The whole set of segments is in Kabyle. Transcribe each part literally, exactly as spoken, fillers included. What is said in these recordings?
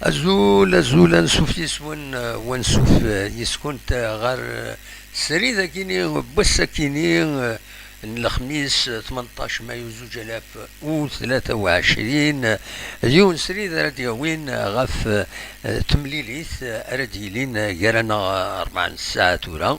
Azul, azul, ansuf yes-wen, eh, wansuf, eh, yes-kunt, eh, ɣer, eh, srid akini, n wass akini, eh, n lexmis, eh, tmenṭac mayu zuǧ alaf u tlata u ɛecrin, eh, d yiwen srid ara d-yawin, eh, ɣef, eh, temlilit, eh, ara d-yilin, eh, gar-aneɣ, eh, rebɛa n ssaɛa tura,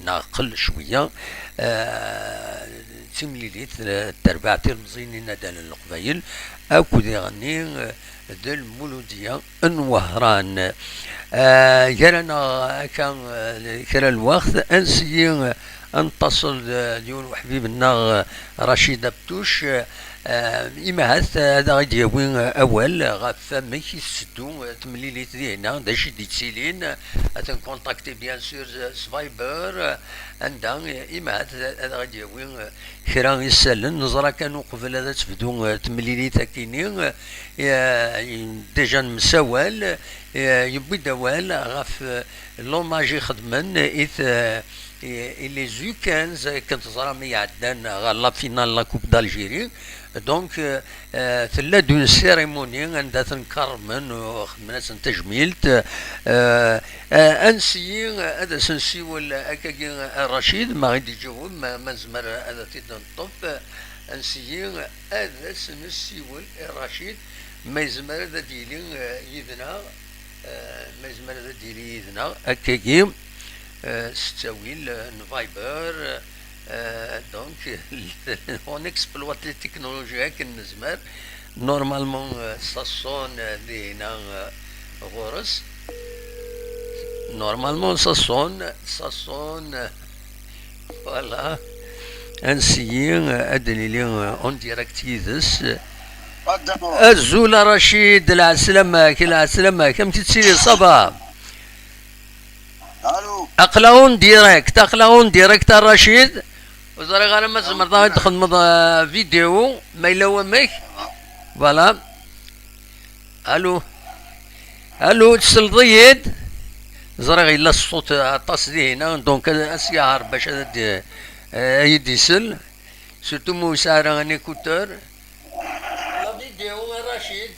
neɣ qel cwiya, eh, d timlilit, eh, n terbaɛt ilemẓiyen n yinaddalen n Leqbayel, akked iɣenni, eh, d lmuludiya n Wehran. Eh, gar-aneɣ akka, eh, kra n lweqt, ansi, eh, ad nettaṣel d, d yiwen weḥbib-nneɣ, eh, Racid Abtouch, eh, imahat, eh, ad aɣ-id-yawi, eh, awal ɣef amek i tetteddu, eh, temlilit dinna, d acu i d-yettilin, eh, ad ten-contacter, bien sûr, eh, s Viber, eh, anda, eh, imahat, eh, ad aɣ-id-yawi, eh, kra isallen. Neẓra kan uqbel ad tebdu, eh, temlilit akini, eh, déjà nemsawal, eh, yewwi-d awal ɣef, eh, l'hommage i xedmen i t-, eh, i, i les U quinze, akken teẓram, i iɛeddan ɣer la finale la Coupe d'Algérie. Donc, eh, eh, tella-d une cérémonie anda ten-kerrmen, u xedmen-asen tajmilt. Eh, eh, ansi ad as-nsiwel akkagi, eh, Racid, ma i d-iǧaweb, ma, ma nezmer ad t-id-neṭṭef, eh, ansi ad as-nsiwel i Racid, ma yezmer ad d-yili, eh, yid-neɣ, eh, ma yezmer ad d-yili yid-neɣ, akkagi, eh, s ttawil, eh, n Viber, eh, donc, on exploite les technologies akken nezmer. Normalement, eh, ça sonne, eh, dinna, eh, ɣur-s. Normalement, ça sonne, ça sonne. Voilà. Ansi, eh, ad nili, eh, en direct yid-s. Azul a Racid, lɛeslama-k, lɛeslama-k, amek i tettiliḍ, ça va? Allô? Aql-aɣ en direct, aql-aɣ en direct a Racid. Ur ẓriɣ ara ma tzemreḍ ad txedmeḍ, euh, vidéo, ma yella wamek. Voilà. Allô? Allô, tesleḍ-iyi-d? Ẓriɣ yella ṣṣut aṭas dihin, donc ad as-yaɛer bac ad d-, euh, ad yi-d-isel. Surtout ma ur yesɛi ara un écouteur. La vidéo a Racid.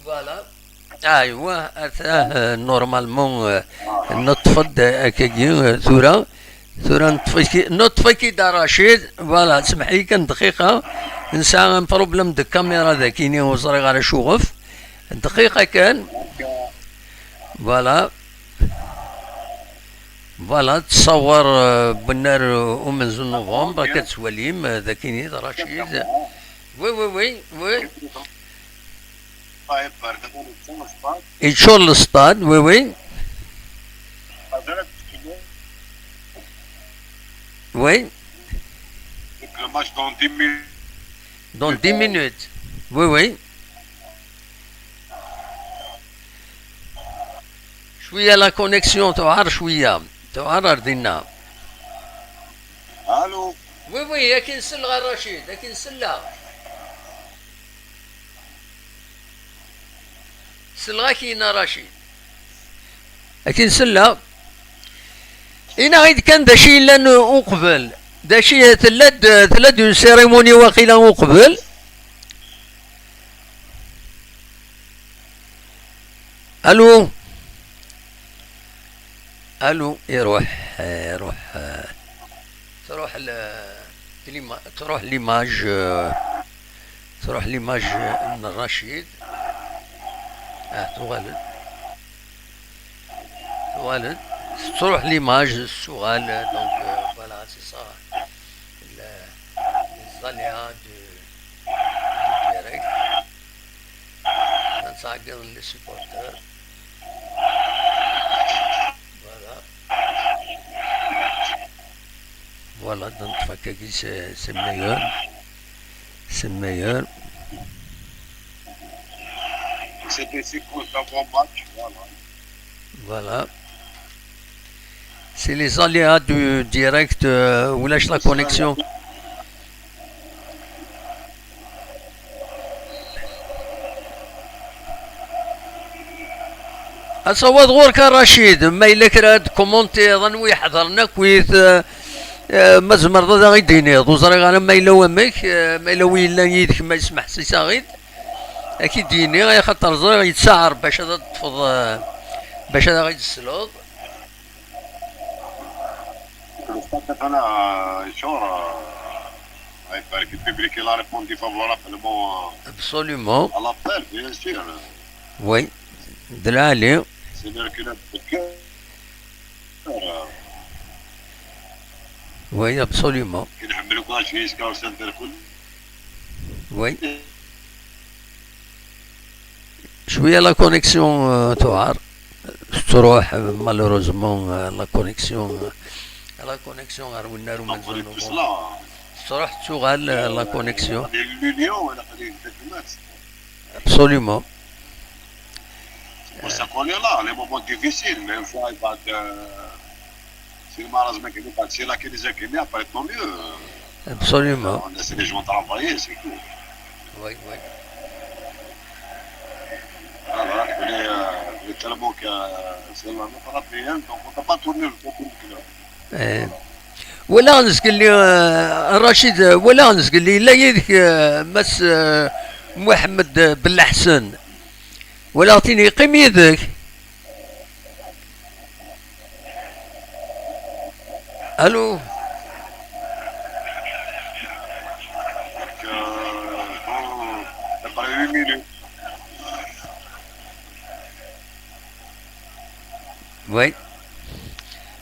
Voilà. Aywa, ata, euh, normalement, euh, neṭṭef-d akkagi, euh, tura. Tura neṭṭef-ik-, neṭṭef-ik-id a Racid. Voilà, semmeḥ-iyi kan dqiqa. Nesɛa un problème de caméra dagini, ur ẓriɣ ara acuɣef. Dqiqa kan. Voilà. Voilà, ttṣawar, euh, Bennar, euh, umenzu n novembre, akka tettwalim, euh, dagini d Racid. Oui, oui, oui, oui. Yeččur le stade, oui, oui. Oui. Dans dix minutes. Oui, oui. Cwiya la connexion tuɛer cwiya. Tuɛer ar dinna. Allô? Oui, oui, akin selleɣ a Racid, akin selleɣ. Selleɣ-ak-in a Racid. Akin selleɣ. Inaɣ-id kan d acu yellan uqbel. D acu i-, tella-d, tella-d une cérémonie waqila uqbel. Allô? Allô? Iruḥ, iruḥ, euh, تروح ال-، ليما-، تروح l'image، آه، تروح l'image، آه، من رشيد. آه، توغل. توغل. تروح l'image، السؤال، آه، donc، آه، voilà، c'est ça. ال-، les aléas de، du direct. نتعقل les supporters. Voilà. Voilà, donc, Fakagi, c'est, c'est meilleur. C'est meilleur. C'est des séquences d'avant-match, voilà. Voilà. C'est les aléas du direct, euh, ou lâche la connexion. Asawaḍ ɣur-k a Racid, ma yella kra ad d-commentiḍ, anwa iḥeḍren akkit, eh, eh, ma tzemreḍ ad aɣ-id-tiniḍ, ur ẓriɣ ara ma yella wamek, eh, ma yella wi yellan yid-k, ma yesmeḥsis-aɣ-id. Ad k-id-yini, axaṭer ẓriɣ yettaɛer bac ad teṭṭfeḍ, eh, bac ad aɣ-id-tesleḍ. Le stade, أنا sûr, euh, il paraît que le public, il a répondu favorablement, euh, Absolument. À l'appel, bien sûr. Oui. De la allée. C'est le recul de cœur. Oui, absolument. كي نحملوك jusqu'à وسط الكل. Oui. شوية la connexion, euh, تُعَر. تروح, euh, malheureusement, euh, la connexion, euh, la connexion غير وين نارو من زون. تروح تُعَر, euh, la connexion. Absolument. C'est pour ça qu'on est là, les moments difficiles, mais une fois, il va de, si le malheureusement qu'il n'est pas, c'est là qu'il les a gagnés, après, tant mieux. Absolument. On laisse les gens travailler, c'est tout. Oui, oui. Voilà, on est, euh, on est tellement que, euh, c'est la notre A D N, donc on ne peut pas tourner le fond du club. Eh. Walaɣ nezgelli, eh, Racid, eh, walaɣ nezgelli yella yid-k, eh, Mass, eh, Muḥemmed, eh, Bellaḥsen. Walaɣ tin yeqqim yid-k. Allô? Oui.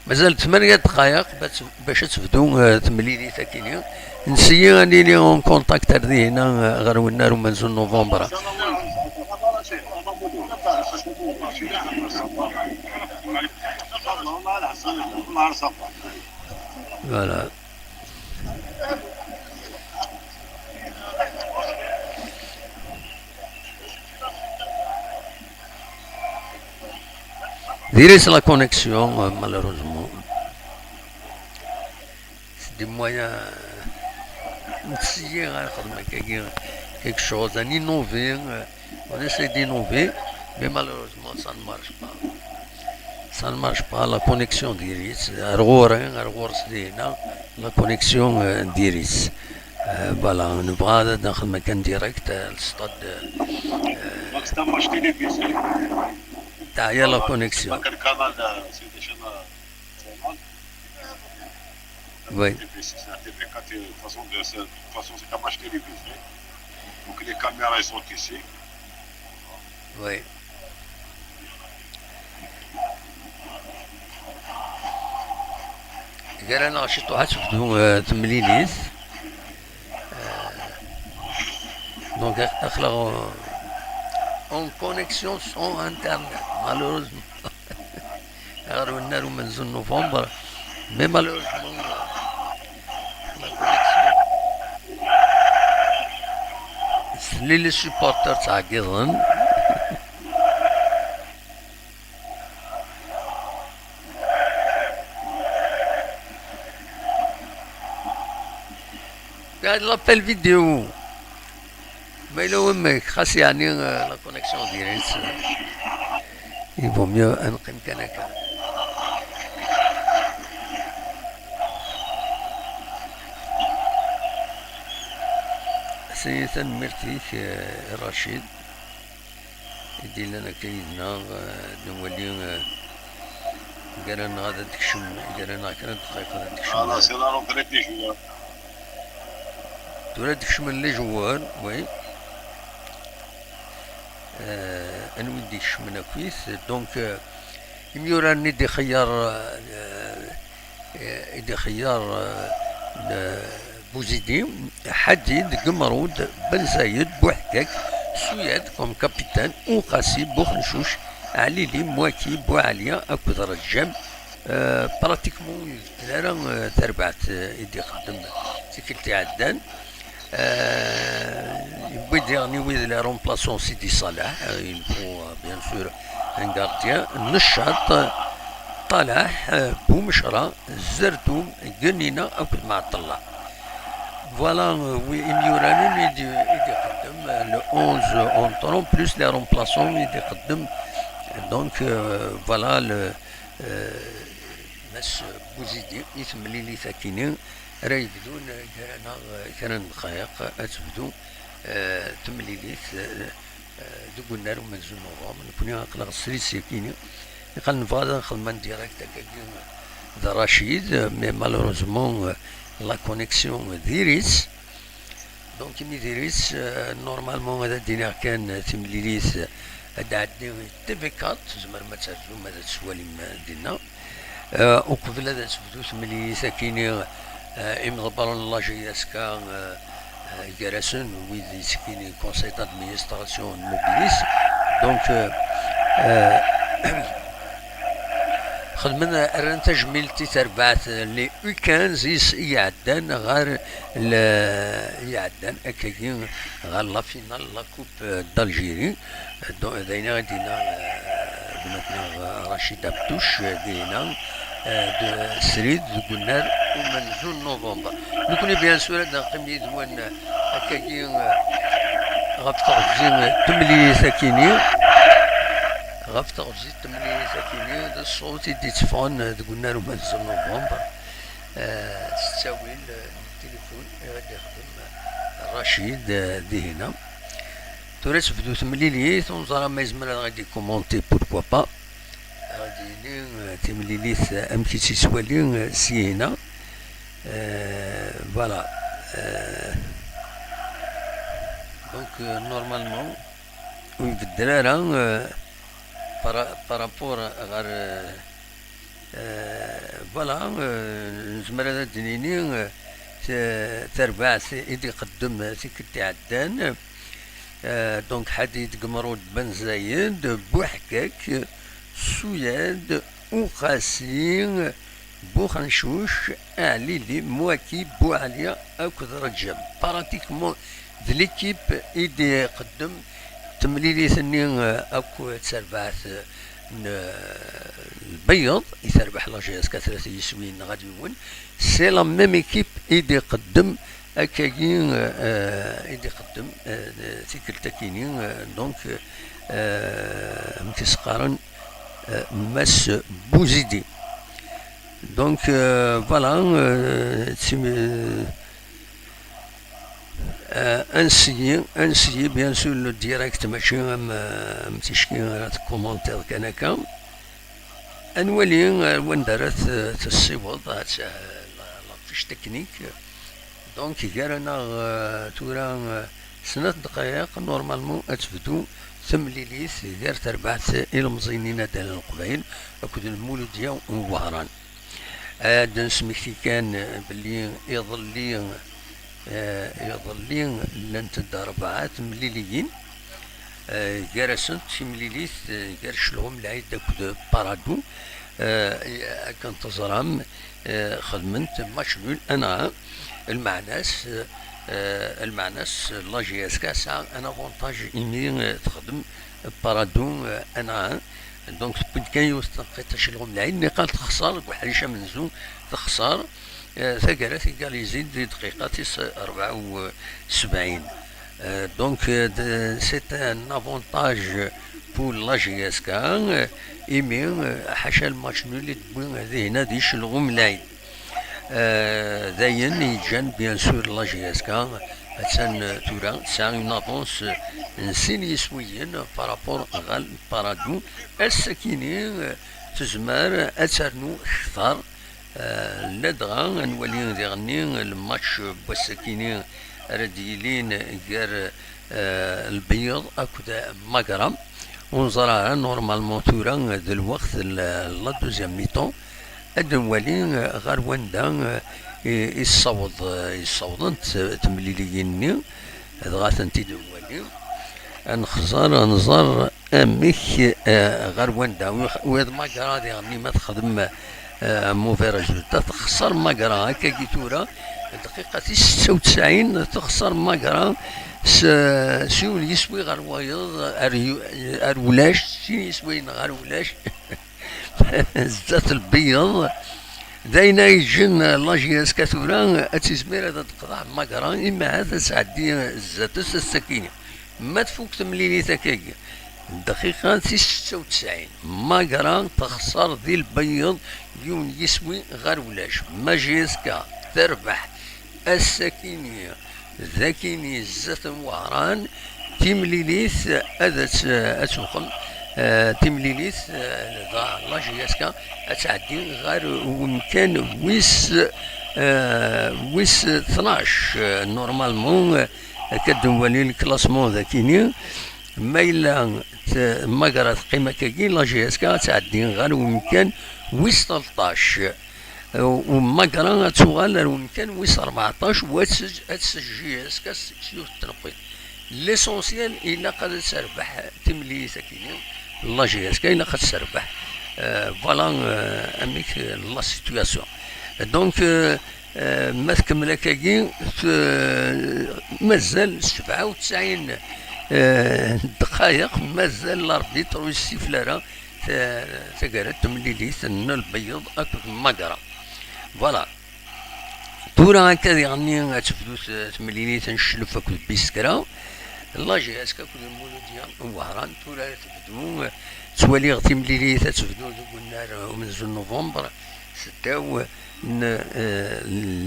Mazal ثمانية دقائق bac, bac ad tebdu, eh, temlilit akini. Nsiyi ad nili en contact ar dihina, eh, ɣer wennar umenzu n novembre. Voilà. Diri-s la connexion, euh, malheureusement. C'est des moyens, euh, nsiyi ad nexdem akkagi, quelque chose, ad ninnover, euh, on essaie d'innover, mais malheureusement, ça ne marche pas. Ça ne marche pas, la connexion diri-tt, ar ɣur-i, ar ɣur-s dihina, la connexion, euh, diri-tt. Euh, voilà, nebɣa ad nexdem akka en direct, euh, le stade, euh, Donc, c'est un match télévisé. Teɛya la connexion. C'est pas quel canal, euh, c'est des chaînes, euh, nationales. Oui. T V six, la T V quatre, de toute façon, de, de toute façon, c'est un match télévisé. Donc, les caméras, ils sont ici. Oui. Gar-aneɣ ciṭuḥ ad tebdu, euh, temlilit. Euh, donc, aql-aɣ en, en connexion sans internet, malheureusement. Ɣer wennar umenzu n novembre, mais malheureusement, la connexion. Sli les supporters ttɛeggiḍen. Regarde l'appel vidéo. Ma yella wamek, xas yeɛni, euh, la connexion diri-tt, euh, il vaut mieux ad neqqim kan akka. Sani tanemmirt-ik, euh, Racid. I d-yellan akka yid-neɣ, eh, ad nwali, eh, gar-aneɣ ad d-tekcem, gar-aneɣ kra n ddqayeq ad d-tekcem. Voilà, c'est la rentrée des joueurs. Tura ad d-kecmen les joueurs, oui. Eh, anwa i d-ikecmen akkit? Donc, eh, imyuraren i d-ixeyyer, eh, eh, i d-ixeyyer, eh, n-, Buzidi, Ḥadid, Gemrud, Ben Zayed, Buḥkak, Suyad comme capitaine, Uqasi, Buxencuc, Ɛlili, Mwaki, Buɛaliya akked Rǧab. Eh, pratiquement ur ibeddel ara, eh, tarbaɛt, eh, i d-ixeddem tikkelt iɛeddan. Eh, yewwi-d diɣen i wid les remplaçants Sidi Ṣaleḥ, eh, il faut, eh, bien sûr un gardien, Neccaṭ, Ṭalaḥ, eh, Bumecra, Zerdum, Gennina akked Mɛeṭṭella. Voilà, euh, wi imyuraren i d-, i d-iqeddem, euh, le onze entrant plus les remplaçants i d-iqeddem. Donc, euh, voilà, le, euh, Mass Buzidi i temlilit akini ara yebdun, euh, gar-aneɣ, euh, kra n ddqayeq ad tebdu, euh, temlilit, euh, deg unnar umenzu n novembre. Nekkni aql-aɣ srid syakini. Iqal nebɣa ad nxedm un direct akkagi d Rachid, mais malheureusement, la connexion diri-tt. Donc, imi diri-tt, euh, normalement, ad d-iniɣ kan, euh, timlilit, euh, ad d-tɛeddi i T V quatre, tzemrem ad terzum, ad tt-twalim, euh, dinna. Euh, uqbel ad tebdu temlilit akini, euh, imḍebbren n la J S K, euh, euh, gar-asen wid yettekkin i conseil d'administration n Mobilis. Donc, euh, euh, xedmen, rran tajmilt i terbaɛt n les U quinze is iɛeddan ɣer l-, iɛeddan akkagi ɣer la finale la Coupe d'Algérie. Donc, d ayen i d-yenna, euh, gma-tneɣ, euh, Rachid Abtouch, euh, dinna, euh, d srid deg unnar umenzu n novembre. Nekkni, bien sûr, ad neqqim yid-wen, euh, akkagi, euh, ɣef teɣzi n temlilit akini, ɣef teɣzi n temlilit akini, d ṣṣut i d-itteffɣen, euh, deg unnar umenzu n novembre, euh, s ttawil, euh, n tilifun i ɣ-d-ixdem, euh, Rachid, euh, dihina. Tura tebdu temlilit, ur neẓra ma yezmer ad ɣ-d-ikumonti, pourquoi pas. Ad d-yini, euh, timlilit, euh, amek i tt-yettwali, euh, syina. Euh, voilà. Euh, donc, euh, normalement, ur ibeddel ara, euh, par, par rapport ɣer, euh, euh, voilà, euh, nezmer ad d-nini, euh, t-, tarbaɛt i d-iqeddem tikkelt iɛeddan. Euh, donc, Ḥadid Gemrud Ben Zayed, Buḥkak, Suyad, Uqasi, Buxencuc, Aɛlili, Mwaki, Buɛli akked Rǧab. Pratiquement d l'équipe i d-iqeddem temlilit-nni, euh, akk d tarbaɛt, euh, n, euh, Lbeyyeḍ i terbeḥ la J S K tlata yiswiyen neɣ ad yiwen. C'est la même équipe i d-iqeddem akkagi, euh, i d-iqeddem, euh, tikkelt akini, euh, donc, euh, amek i s-qqaren, euh, Mass Bouzidi. Donc, euh, voilà, euh, tim-, euh, euh, ad nessigi, ad nessigi, bien sûr, le direct, mačči am, euh, am ticki ara tkumantiḍ kan akka. Ad nwali, euh, wanda ara t-, tessiweḍ, euh, la, la fiche technique. Donc, gar-aneɣ, euh, tura, euh, snat ddqayeq, normalement, ad tebdu temlilit gar terbaɛt ilemẓiyen n Inaddalen n Leqbayel akked Lmuludya n Wehran. Ad d-nesmekti kan, euh, belli iḍelli, euh, iḍelli llant-d rebɛa temliliyin, euh, gar-asent timlilit, euh, gar Celɣum Lɛid akked Paradou, euh, akken teẓram, euh, xedment match nul un à un. Lmeɛna-s, euh, lmeɛna-s, la J S K tesɛa un avantage imi, euh, texdem Paradou, euh, un à un. Donc, tewwi-d kan yiwet tenqiḍt Celɣum Lɛid, niqal texṣer deg uḥric amenzu, texṣer. Euh, taggara égalisée di dqiqa tis rebɛa u sebɛin. Euh, donc, euh, de-, c'est un avantage pour la J S K, euh, imi, euh, ḥaca le match nul i d-tewwi dihina di Celɣum Lɛid. Euh, d ayen yeǧǧan, bien sûr, la J S K, attan, euh, tura tesɛa une avance, euh, n sin yiswiyen par rapport ɣer Paradou. Ass-akini, euh, tezmer ad ternu kter. Euh, ladɣa ad nwali diɣenni le match n wass-akini ara d-yilin gar, euh, Lbeyyeḍ akked Magra. Ur neẓra ara, normalement, tura d lweqt n la deuxième mi-temps. Ad nwali, euh, ɣer wanda, euh, i, i tessaweḍ, euh, i ssawḍent temliliyin-nni, dɣa ad tent-id-nwali. Ad nexẓer, ad nẓer amek, eh, ɣer wanda, wi-, wiḍ Magra diɣenni ma texdem, eh, mauvais résultat, texṣer Magra, akkagi tura, dqiqa tis setta u tesɛin, texṣer Magra s, s yiwen yiswi ɣer wayeḍ, ar yu-, ar ulac, sin yiswiyen ɣer ulac, zdat Lbeyyeḍ. D ayen ay yeǧǧen la J S K tura ad tizmir ad d-teqḍeɛ Magra, imi ahat ad tɛeddi zdat-s ass-akini. Ma tfuk temlilit akkagi, dqiqa tis setta u tesɛin, Magra texṣer di Lbeyyeḍ yiwen yiswi ɣer ulac. Ma J S K terbeḥ ass-akini, d akini zdat n Wehran, timlilit ad tt-, ad tuɣem, eh, timlilit, eh, la J S K ad tɛeddi ɣer umkan wis, eh, wis tnac, eh, normalement, eh, akka d-nwali le classement d akini. Ma yella t-, tmagra teqqim akkagi, la J S K ad tɛeddi ɣer umkan wis tleṭṭac. U, u tmagra ad tuɣal ar umkan wis rbeɛṭac, u ad tseǧ-, ad tseǧǧ J S K s, s yiwet n tneqqiṭ. L'essentiel, ilaq ad terbeḥ timlilit akini, la J S K ilaq ad terbeḥ. Euh, voilà, euh, amek, euh, la situation. Donc, euh, euh, ma tkemmel akkagi, t-, mazal sebɛa u tesɛin, euh, ddqayeq, mazal l'arbitre ur yessifel ara ta-, taggara n temlilit n Lbeyyeḍ akked Magra. Voilà. Tura akka diɣenni ad tebdu t-, temlilit n Cclef akked Bisekra. La J S K akked Lmuludya n Wehran. Tura ad tebdu, ttwaliɣ timlilit ad tebdu deg unnar umenzu n novembre, seddaw n, eh,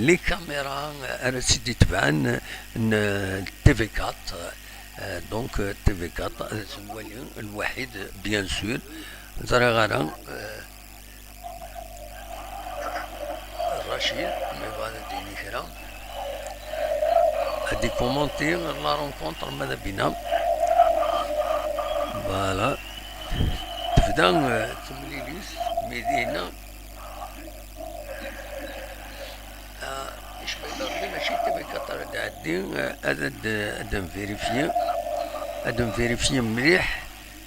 les caméras ara tt-id-itebɛen n T V quatre. Eh, donc, eh, T V quatre, ad tt-nwali lwaḥid, bien sûr. Ẓriɣ ara, eh, Racid, ma yebɣa ad d-yini kra, ad d-ikumanti la rencontre, ma d abina. Voilà. Tebda, eh, temlilit, mi dinna, ah, icba-d Rebbi, mačči d T V quatre ara d-ɛeddi, eh, ad, ad, ad nvérifyi, ad nvérifyi mliḥ.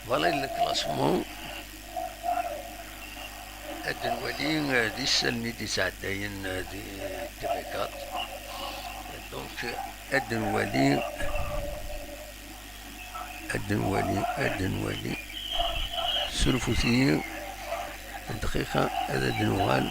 Voilà le classement. Ad nwali, eh, d isallen i d-isɛeddayen, eh, di T V quatre. Donc, eh, ad nwali, ad nwali, ad nwali. Surfut-iyi dqiqa, ad d-nuɣal.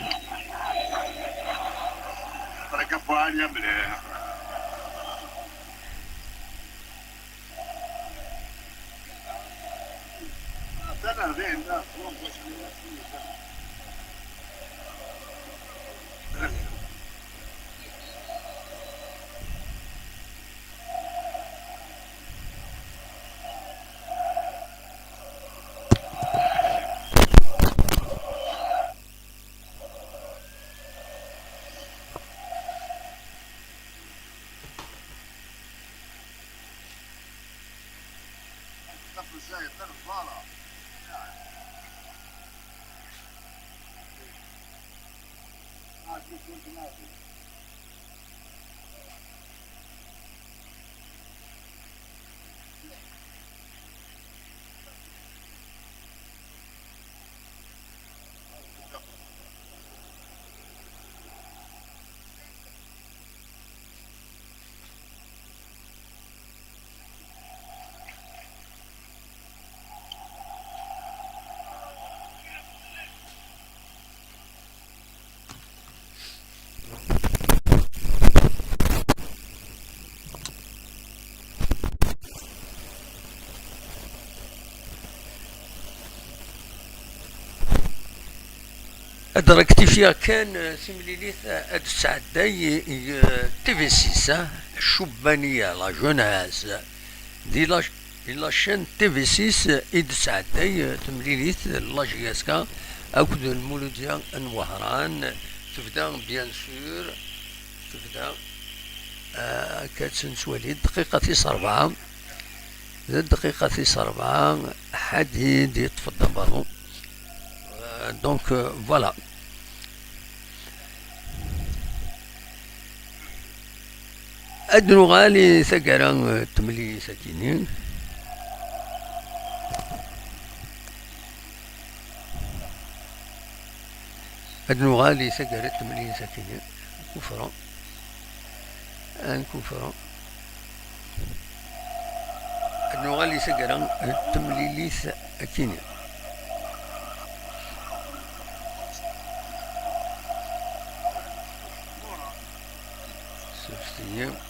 Ad rektifiɣ kan, eh, timlilit, eh, ad tesɛedday, eh, T V six, eh, Ccubaniya, la jeunesse, di la, di la chaîne T V six, eh, i d-tesɛedday, eh, temlilit, eh, la J S K akked Lmuludya n Wehran. Tebda, bien sûr, tebda, eh, akka ad tt-nettwali, dqiqa tis ṛebɛa, d dqiqa tis ṛebɛa, Ḥadid yeṭṭef-d abalu. Euh, donc, euh, voilà. Ad nuɣal i taggara, euh, n temlilit akini. Ad nuɣal i taggara n temlilit akini. Kufra. Ad nkufra. Ad nuɣal i taggara n temlilit akini. Surfet-iyi.